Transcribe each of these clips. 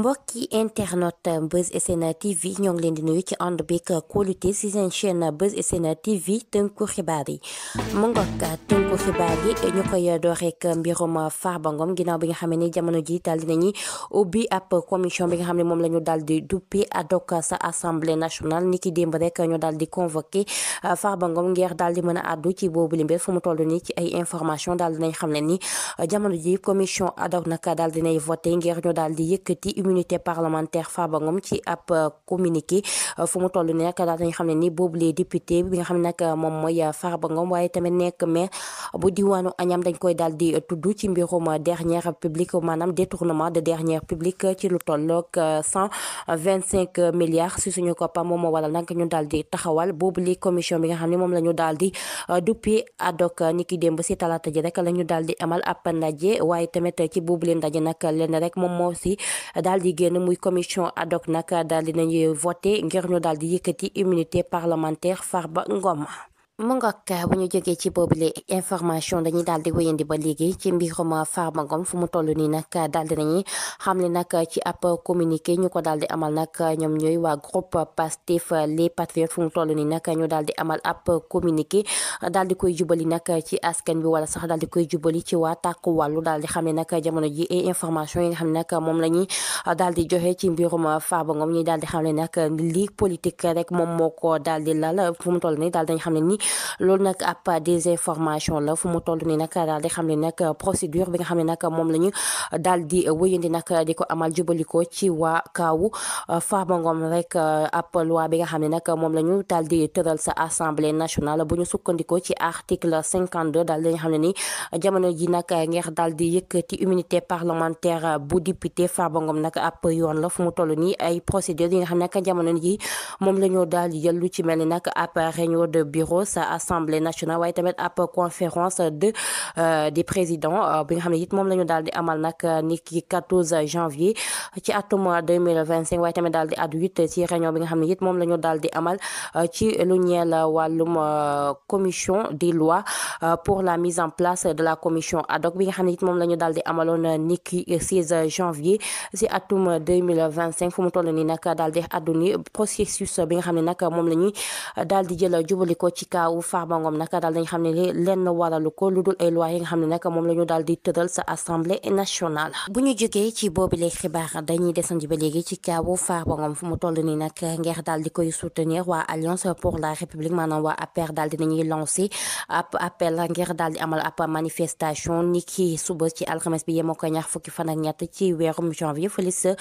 mbokki internet Buzz SN TV ñoo ngi leen di nuyu ci ànd beeg kóolute si seen chaîne Buzz SN TV tënku xibaar yi mu ngoog tënku xibaar yi ñu koy door rek mbirum Farba Ngom ginnaaw bi nga xam ne jamono ji daal dinañuy ubbi ab commission bi nga xam ne moom la ñu daal di duppee ad hoc sa assemblée nationale ni ki démb rek ñu daal di convoqué Farba Ngom ngir daal di mën a àddu ci boobu li mbir fu mu toll nii ci ay information daal dinañ xam ne ni jamono ji commission ad hoc nag daal dinay voté ngir ñu daal di yëkkati immunité parlementaire Farba Ngom ci ab communiqué fu mu toll nii nag daal dañu xam ne ni boobu les député bi nga xam ne nag moom mooy Farba Ngom waaye tamit nekk maire bu diwaanu Agnam dañ koy daal di tudd ci mbirum dernière publique maanaam détournement de dernière publique ci lu tolloog 125 milliards si suñu koppar moom moo waral nag ñu daal di taxawal boobu li commission bi nga xam ne moom la ñu daal di duppee ad hoc ni ki démb si talaata ji rek la ñu daal di amal ab ndaje waaye tamit ci boobu leen ndaje nag leen rek moom moo si daal di génn muy commission ad hoc nag daal di nañuy voté ngir ñu daal di yëkkati immunité parlementaire Farba Ngom. mu ngoog bu ñu jógee ci boobule information dañuy daal di wéyandi ba léegi ci mbirum Farba Ngom fu mu toll nii nag daal di nañuy xam ne nag ci ab communiqué ñu ko daal di amal nag ñoom ñooy waa groupe Pastef les patriotes fu mu toll nii nag ñu daal di amal ab communiqué daal di koy jubali nag ci askan bi wala sax daal di koy jubali ci waa Takku Wallu daal di xam ne nag jamono ji information yi nga xam ne nag moom la ñuy daal di joxe ci mbirum Farba Ngom ñuy daal di xam ne nag lii politique rek moom moo ko daal di lal fu mu toll nii daal dañ xam ne ni loolu nag ab désinformation la fu mu toll nii nag daal di xam ne nag procédure bi nga xam ne nag moom la ñu daal di wëyandi nag di ko amal jubaliko ci waa kaawu Farba Ngom rek ab loi bi nga xam ne nag moom la ñu daal di tëral sa assemblée nationale bu ñu sukkandikoo ci article 52 daal dañu xam ne ni jamono ji nag ngir daal di yëkkati immunité parlementaire bu député Farba Ngom nag ab yoon la fu mu toll nii ay procédures yi nga xam ne nag jamono ji moom la ñu daal di jël lu ci mel ni nag ab réunion de bureau sa assemblée nationale waaye tamit ab conférence des présidents bi nga xam ne it moom la ñu daal di amal nag ni ki 14 janvier ci atum 2025 waaye tamit daal di addu it ci réunion bi nga xam ne it moom la ñu daal di amal ci lu ñeel wàllum commission des lois pour la mise en place de la commission ad hoc bi nga xam ne it moom la ñu daal di amaloon ni ki 16 janvier ci atum 2025 fu mu toll nii nag daal di addu ni processus bi nga xam ne nag moom la ñuy daal di jël jubali ko ci kaawu Farba Ngom nag daal dañ xam ne lenn waralu ko lu dul ay loi yi nga xam ne nag moom la ñu daal di tëral sa assemblée nationale. bu ñu jógee ci boobu les xibaar dañuy desandi ba léegi ci kaawu Farba Ngom fu mu toll nii nag ngir daal di koy soutenir waa alliance pour la république maanaam waa APR daal di nañuy lancé ab appel ngir daal di amal ab manifestation ni ki suba ci alxames bi yemoo ko ñaar fukki fan ak ñett ci weerum janvier fële sa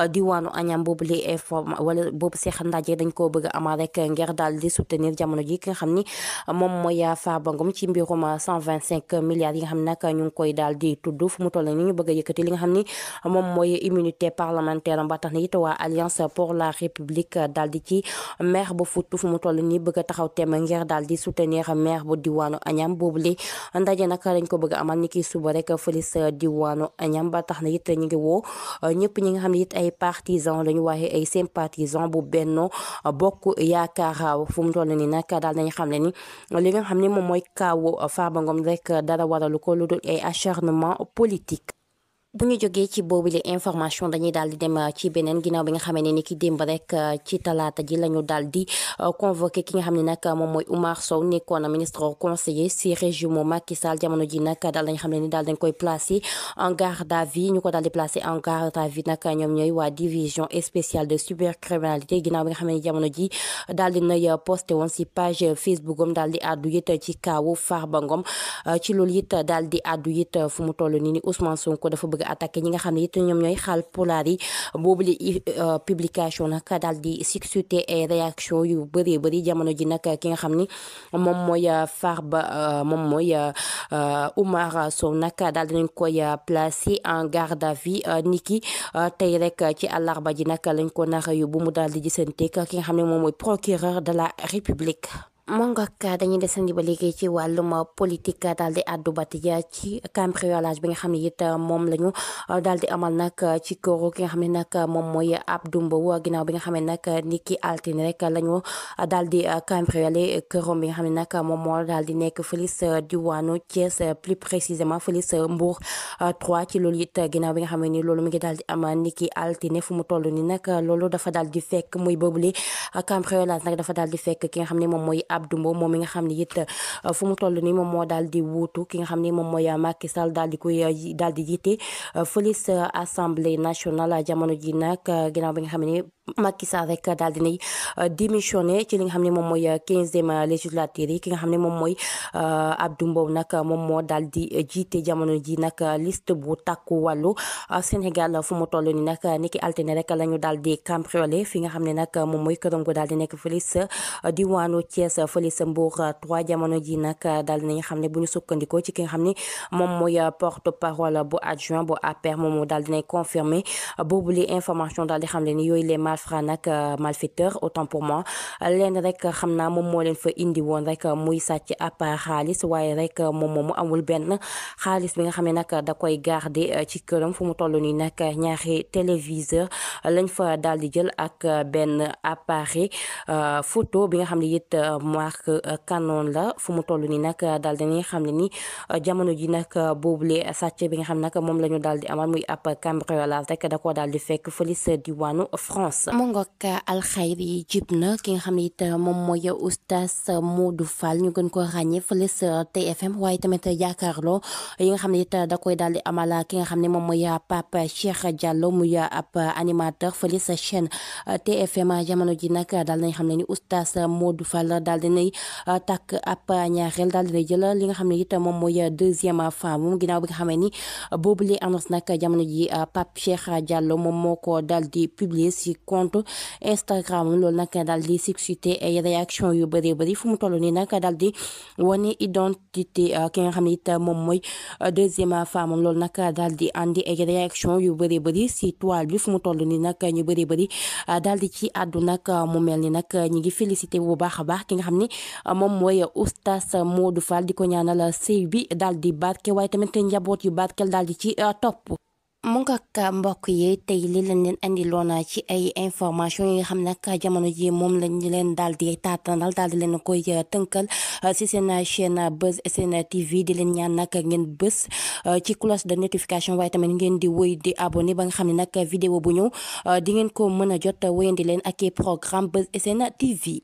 diwaanu Agnam boobu li wala boobu seex ndaje dañ koo bëgg a amal rek ngir daal di soutenir jamono ji ki nga xam ni moom mooy Farba Ngom ci mbirum 125 milliards yi nga xam ne nag ñu ngi koy daal di tudd fu mu toll nii ñu bëgg a yëkkati li nga xam ni moom mooy immunité parlementaire ba tax na it waa alliance pour la république daal di ci maire bu Fouta fu mu toll nii bëgg a taxaw teem ngir daal di soutenir maire bu diwaanu Agnam boobu li ndaje nag dañ ko bëgg a amal ni ki suba rek fële sa diwaanu Agnam ba tax na it ñu ngi woo ñëpp ñi nga xam ne it ay partisans lañu waaye ay sympathisants bu Benno Bokk Yaakaar fu mu toll nii nag daal nañu xam ne ni li nga xam ne moom mooy kaawu Farba Ngom rek dara waralu ko lu dul ay acharnement politique. bu ñu jógee ci boobu li information dañuy daal di dem ci beneen ginnaaw bi nga xamee ne ni ki démb rek ci talaata ji la ñu daal di convoqué ki nga xam ne nag moom mooy Oumar Sow nekkoon ministre conseiller si régime Macky Sall jamono ji nag daal dañ xam ne ni daal dañ koy placé en garde à vue ñu ko daal di placé en garde à vue nag ñoom ñooy waa division spéciale de cybercriminalité ginnaaw bi nga xam ne ni jamono ji daal di nay posté woon si page Facebook am daal di addu it ci kaawu Farba Ngom ci loolu it daal di addu it fu mu toll nii ni Ousmane Sonko dafa bëgg attaqué ñi nga xam ne it ñoom ñooy xaal pulaar yi boobu li publication nag daal di suscité ay réaction yu bëree bëri jamono ji nag ki nga xam ni moom mooy Farba moom mooy Oumar Sow nag daal dinañ koy placé en garde à vue niki tey rek ci àllarba ji nag lañ ko nar a yóbbu mu daal di gisante ki nga xam ne moom mooy procureur de la république. Mongok dañuy desandi ba léegi ci wàllum politique daal di àddu ba ci cambriolage bi nga xam ne it moom la ñu daal di amal nag ci këru ki nga xam ne nag moom mooy Abdou Mbow ginnaaw bi nga xam ne nag ni ki altine rek la ñu daal di cambriolé këram bi nga xam ne nag moom moo daal di nekk fële sa diwaanu Thiès plus précisément fële sa Mbour 3 ci loolu it ginnaaw bi nga xam ne ni loolu mi ngi daal di am ni ki altine fu mu toll ni nag loolu dafa daal di fekk muy boobule cambriolage nag dafa daal di fekk ki nga xam ne moom mooy Abdou Mbow moom mi nga xam ne it fu mu toll nii moom moo daal di wuutu ki nga xam ne moom mooy Macky Sall daal di koy daal di jiite fële sa assemblée nationale jamono ji nag ginnaaw bi nga xam ne Macky Sall rek daal di nay démissionné ci li nga xam ne moom mooy 15e législature yi ki nga xam ne moom mooy Abdou Mbow nag moom moo daal di jiite jamono ji nag liste bu takku wàllu Sénégal fu mu toll nii nag ni ki altine rek la ñu daal di cambriolé fi nga xam ne nag moom mooy këram gu daal di nekk fële sa diwaanu Thiès fële sa Mbour 3 jamono ji nag daal di nañu xam ne bu ñu sukkandikoo ci ki nga xam ne moom mooy porte parole bu adjoint bu APR moom moo daal di nay confirmé boobu li information daal di xam ne ni yooyu les malfrats nag malfaiteurs autant pour moi leen rek xam naa moom moo leen fa indi woon rek muy sàcc ab xaalis waaye rek moom moomu amul benn xaalis bi nga xam ne nag da koy garder ci këram fu mu toll nii nag ñaari téléviseur lañ fa daal di jël ak benn appareil photo bi nga xam ne it marque Canon la fu mu toll nii nag daal dañuy xam ne ni jamono ji nag boobule sàcc bi nga xam nag moom la ñu daal di amal muy ab cambriolage rek da koo daal di fekk fële sa diwaanu France. mu ngoog alxayri jib na ki nga xam ne it moom mooy oustaz Modou Fall ñu gën ko ràññee fële sa TFM waaye tamit jàkkaarloo yi nga xam ne it da koy daal di amal ki nga xam ne moom mooy Pape Cheikh Diallo muy ab animateur fële sa chaîne TFM jamono ji nag daal nañ xam ne ni oustaz Modou Fall daal dinay takk ab ñaareel daal dinay jël li nga xam ne it moom mooy deuxième femme moom ginnaaw bi nga xam ne ni boobu li annonce nag jamono ji Pape Cheikh Diallo moom moo ko daal di publier si compte Instagram loolu nag daal di suscité ay réaction yu bëree bëri fu mu toll nii nag daal di wane identité ki nga xam ne it moom mooy deuxième femme loolu nag daal di andi ay réaction yu bëree bëri si toile bi fu mu toll nii nag ñu bëree bëri daal di ci àddu nag mu mel ni nag ñi ngi félicité bu baax a baax ki nga xam ne moom mooy oustaz Modou Fall di ko ñaanal sëy bi daal di barke waaye tamit njaboot yu barkel daal di ci topp. mu nga ak mbokk yi tey li lañ leen andiloon ci ay information yi nga xam nag jamono ji moom lañ leen daal di taatanal daal di leen koy tënkal si seen chaîne Buzz SN TV di leen ñaan nag ngeen bës ci cloche de notification waaye tamit ngeen di wéy di abonné ba nga xam ne nag vidéo bu ñëw di ngeen ko mën a jot wéyandi leen ak programme Buzz SN TV.